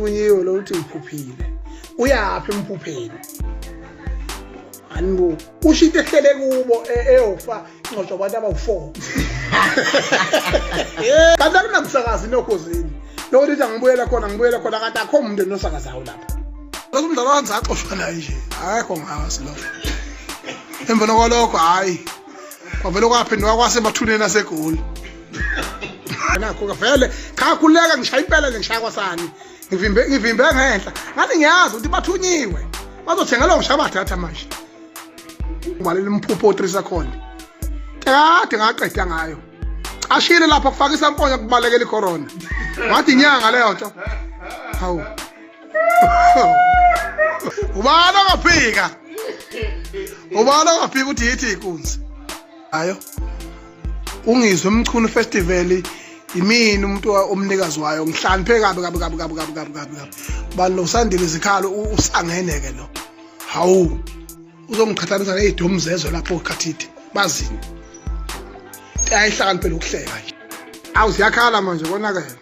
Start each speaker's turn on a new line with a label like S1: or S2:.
S1: Uthunyiwe lo uthi ngiphuphile. Uyaphi emphupheni? Anibo. Usho into ehlele kubo eyofa ingxoxo abantu abawu-4. Kanti akunamsakazi nokhozini. Lokho lithi angibuyela khona ngibuyela khona kanti akho umuntu enosakazayo lapha. Lokho umdlalo wanzi axoshwa naye nje. Akekho ngazi lokho. Emva kwalokho hayi. Kwavele kwaphenduka kwasemathuneni aseGoli. Nakho vele cha khuleka ngishaya impela nje ngishaya kwasani. Ngivimbe ngivimbe ngenhla. Ngathi ngiyazi ukuthi bathunyiwe. Bazothengelwa ngishabathatha manje. Ubalela umphupho 3 second. Kade ngaqeda ngayo. Cashile lapha kufaka isamponyo kubalekela icorona. Ngathi inyanga leyo nto. Hawu. Ubani ongaphika? Ubani ongaphika ukuthi yithi inkunzi? Hayo. Ungizwe Mchunu Festival imini umuntu omnikazi wayo ngihloniphe kabi kabi kabi kabi kabi kabi kabi kabi. Bani lo Sandile Zikhalo usangeneke lo. Hawu. Uzongiqhathanisa nezidomu zezwe lapho khathide. Bazini. Ayihlakaniphele ukuhleka nje. Awu ziyakhala manje konakele.